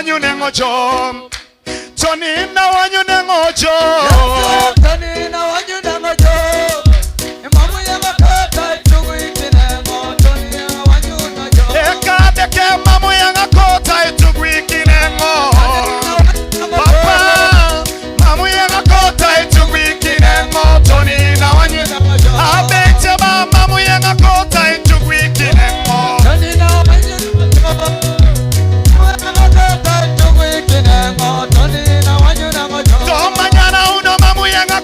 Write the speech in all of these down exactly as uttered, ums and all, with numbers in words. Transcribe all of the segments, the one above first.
Wanyu ne ngocho. Tony na wanyu ne ngocho. Eka deke mamu yanga kota itugwiki ne ngo. Papa, mamu yanga kota itugwiki ne ngo. Tony na wanyu. Abete ba mamu yanga kota itugwiki ne ngo. Tomanyana uno mamu yanga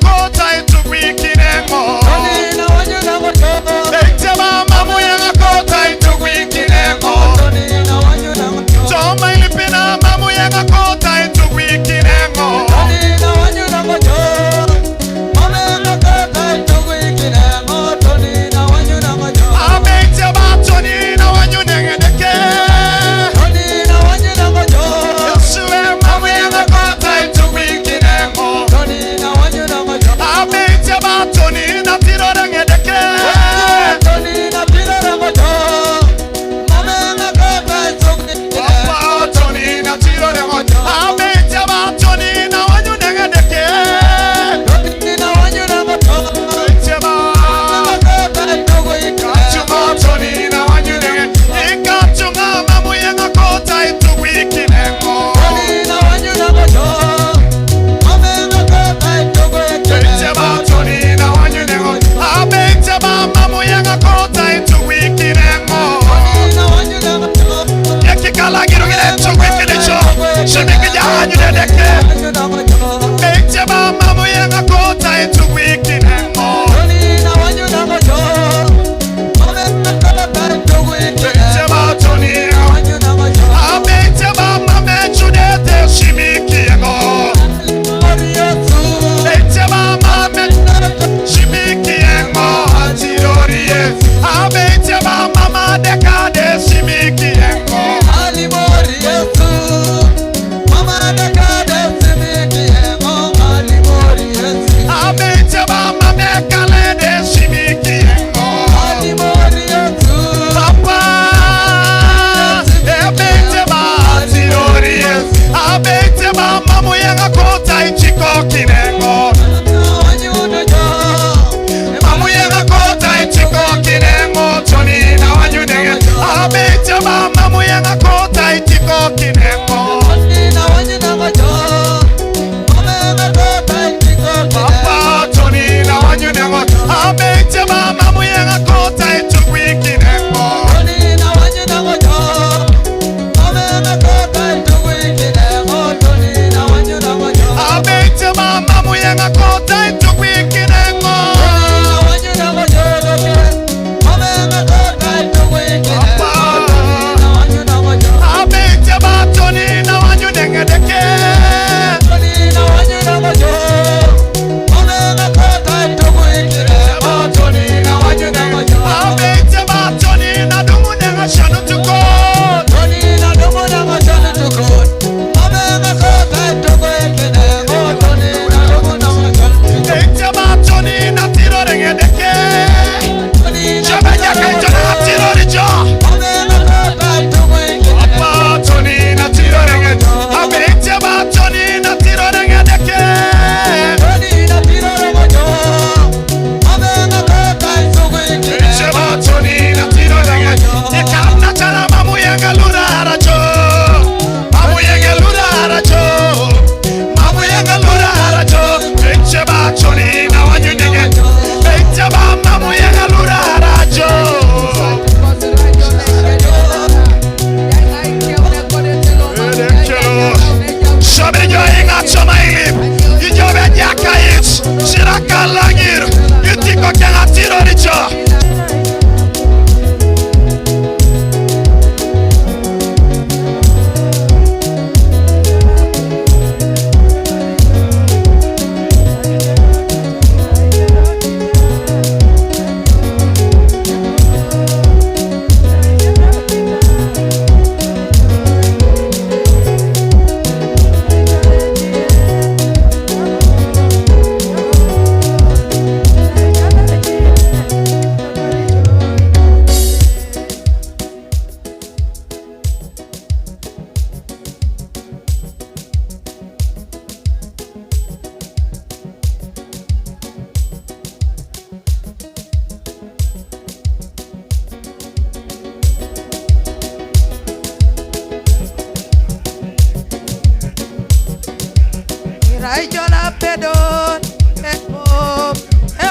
Ira ijo lapedon, ebo,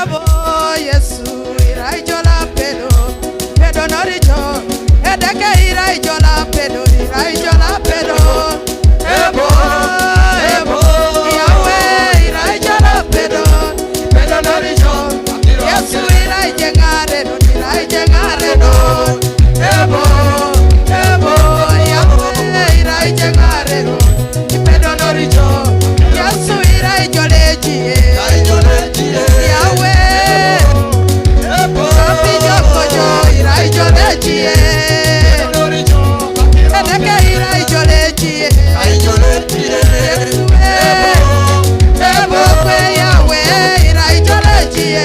ebo, Yesu, ira ijo lapedon, pedon oricho, edeke ira ijo lapedon, ira ijo lapedon, ebo, ebo, Yahweh, ira ijo lapedon, pedon oricho, Yesu, ira ije ng'are don, ira ije ng'are don, ebo, ebo, Yahweh, ira ije ng'are don. Ipedon oricho, Yesu, ira ijo lejie. Yahweh, Papi jokojo, ira ijo lejie. Edeke ira ijo lejie. Yesu, eh, ebo kwe Yahweh, ira ijo lejie.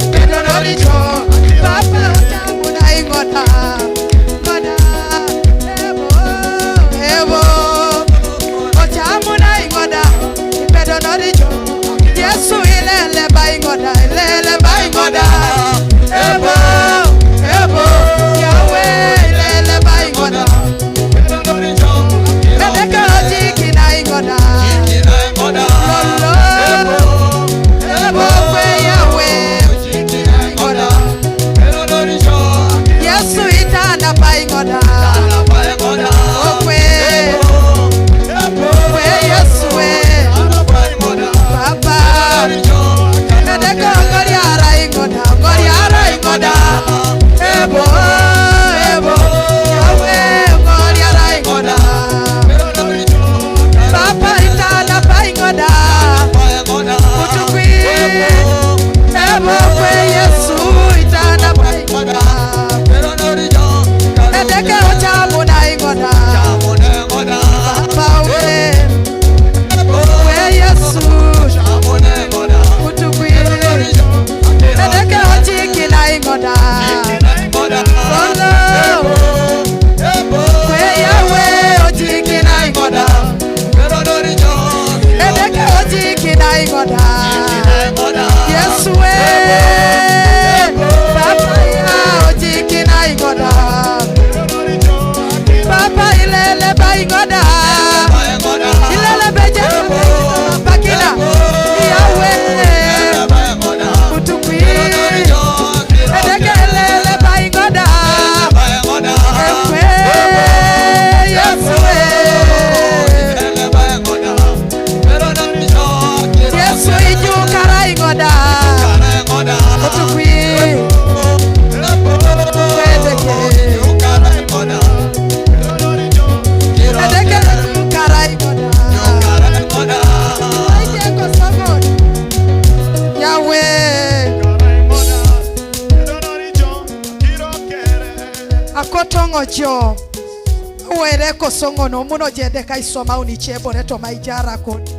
Ipedon oricho, Papa, otamuna ing'oda. Ing'oda, ebo, ebo. Otamuna ing'oda, ipedon oricho. Yesu, ilele ba ing'oda, ilele ba ing'oda. Ebo, ebo, Yahweh, ilele ba ing'oda. Edeke ojiki na ing'oda. Lolo, ebo kwe Yahweh, ojiki na ing'oda. Yesu, itana pa ing'oda. Okwe. Kwe Yesu we. Papa. Edeke ng'ori ara ing'oda, ng'ori ara ing'oda. Ebo, ebo. Yahweh, ng'ori ara ing'oda. Papa, itana pa ing'oda. Kutukwi. Ebo kwe Yesu, itana pa ing'oda. Edeke otamuna ing'oda. Papa we. We Yesu. Kutukwi. Edeke ojiki na ing'oda. Solo. We Yahweh, ojiki na ing'oda. Edeke ojiki na ing'oda. Yesu we. Papa ya ojiki na ing'oda. Papa ilele ba ing'oda. Ilele beje pakina. Yahweh. Kutukwi. Edeke ilele ba ing'oda. Ekwe. Yesu we. Yesu ijukara ing'oda. Kutukwi. Edeke. Edeke ijukara ing'oda. Aye kosongo. Yahweh. Akotong'o jo. Were kosongo no muno jedeka isoma unichebore to maijara kodi.